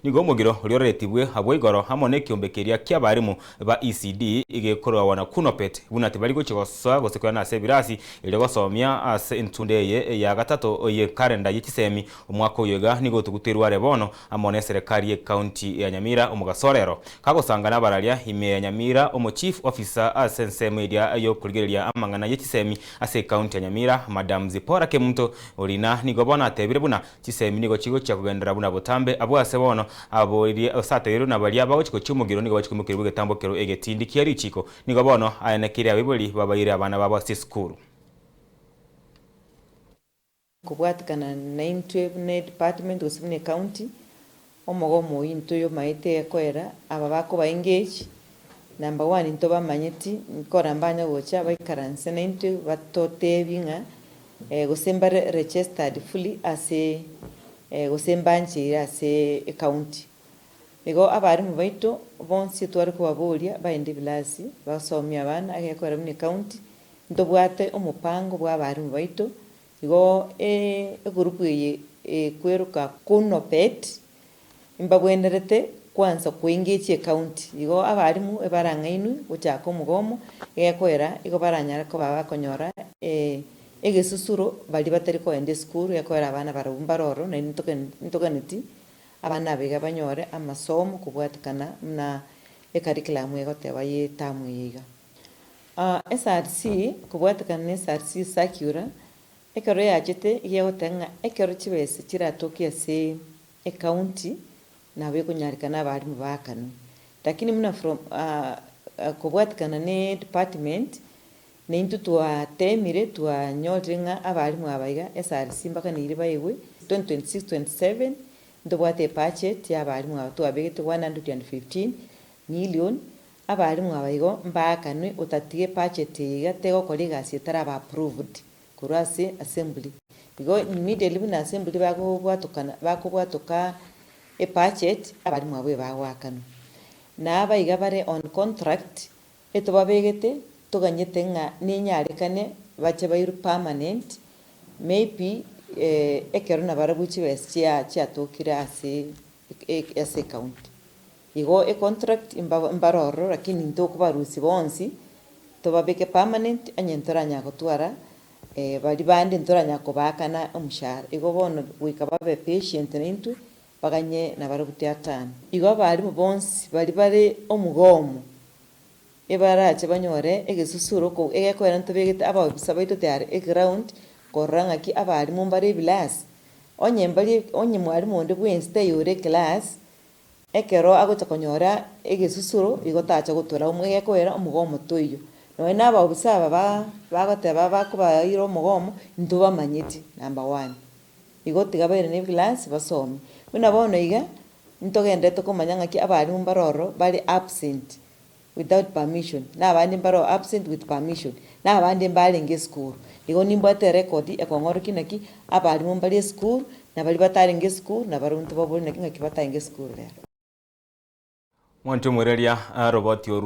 Nigo omogiro oria ororetibwe abwo igoro amo nekiombe keria ki'abarimu ba ECD gekorwawa na Kunopet buna tibari gochia gosoa gose koyana ase ebirasi erio gosomia ase entunda eye ya gatato ye kalenda ye chisemi omwaka oyo iga nigo otugutirwe are bono amo neserekari ye county ya Nyamira omogaso orero kagosanga nabararia ime ya Nyamira omo chief officer ase ensemo eria yokorigereria amang'ana ye chisemi ase ecounty ya Nyamira Madam Zipporah Kemunto Orina nigo bono atebire buna Chisemi nigo chigochia kogenderera buna botambe, abwo ase bono aboirie ase ateirwe na baria bagochia gochia omogiro nigo bachia koimokerigwa egetambo kero egetindi kia richiko. Nigo bono aenekeire abaibori babaire abana babo ase esukuru. Kobwatikana naintwe buna edepartment gose buna ecounty, omogomo oyio intwe oyomaete ekoera, aba bakoba engage, number one ntobamanyeti, nkora mbanya gocha baikaranse naintwe batotebie ng'a gose mbare registered fully ase gose mbancheire ase ecounty. Igo abalimu baito bonsi tware kobaboria baende ebilasi basomie abana egekoera buna ecounty, ntobwate omopango bwa abalimu baito, igo egroup eye ekweroka KUNOPET mbabwenerete kwansa koengage ecounty, igo abalimu ebarang'ainwe gochaka omogomo egekoera igo baranyare koba bakonyora egesusuro baria batari kogenda esukuru egekoera abana barabwo mbare ororo naende ntoganeti abana aba iga banyore amasomo kobwatekana buna ecurriculum egoteba ye eterm eye iga. SRC kobwatekana na SRC circular ekero yachete iga egoteba ng'a ekero chibesa chiratoke ase ecounty nabo ekonyarekana abalimu baakanwe. Lakini buna from kobwatekana ne department, naintwe twatemire twanyorire ng'a abalimu aba iga SRC mpaka neiria baigwe 2026-27 ntobwate ebudget ya abalimu aba twabegete 115 million, abalimu aba igo mbaakanwe otatiga ebudget eye iga tegokora egasi etaraba approved korwa ase assembly. Igo immediately buna assembly bagobwatokana bakobwatoka ebudget, abalimu abwo ebagoakanwa. Na aba iga bare on contract, etobabegete toganyete ng'a nenyarekane bache bairwe permanent, maybe ekero nabarabwo chibesa chia chiatokire ase ase ecounty. Igo econtract mba mbare ororo lakini ntokobarusia bonsi, tobabeke permanent onye ntoranyara gotwara baria bande ntoranyara kobaakana omoshahara. Igo bono goika babe patient naintwe, baganye nabarabwo tiatano. Igo abalimu bonsi baria bare omogomo, ebarache banyore egesusuro ko egekoera ntobegete abaofisa baito tayari eground korora ng'aki abalimu mbare ebilasi, onye mbari onye mwalimu onde bwensi taiyo ore eclass, Ekero agocha konyora egesusuro, igo tacha gotora omwe gekoera omogomo toiyo. Nonya na abaofisa aba ba bagoteba bakobaira omogomo, ntobamanyeti number one. Igo tiga bairane eclass basome. Buna bono iga, ntogenderete komanya ng'aki abalimu mbare ororo bare absent without permission, na abande mbare oo absent with permission, na abande mbarenge esukuru. Igo nimbwate erecord ekong'orokia naki abalimu mbare esukuru, na baria batarenge esukuru nabarabwo ntobabori naki ng'aki batarenge esukuru rero. Mwanche omoireria roboti orwo.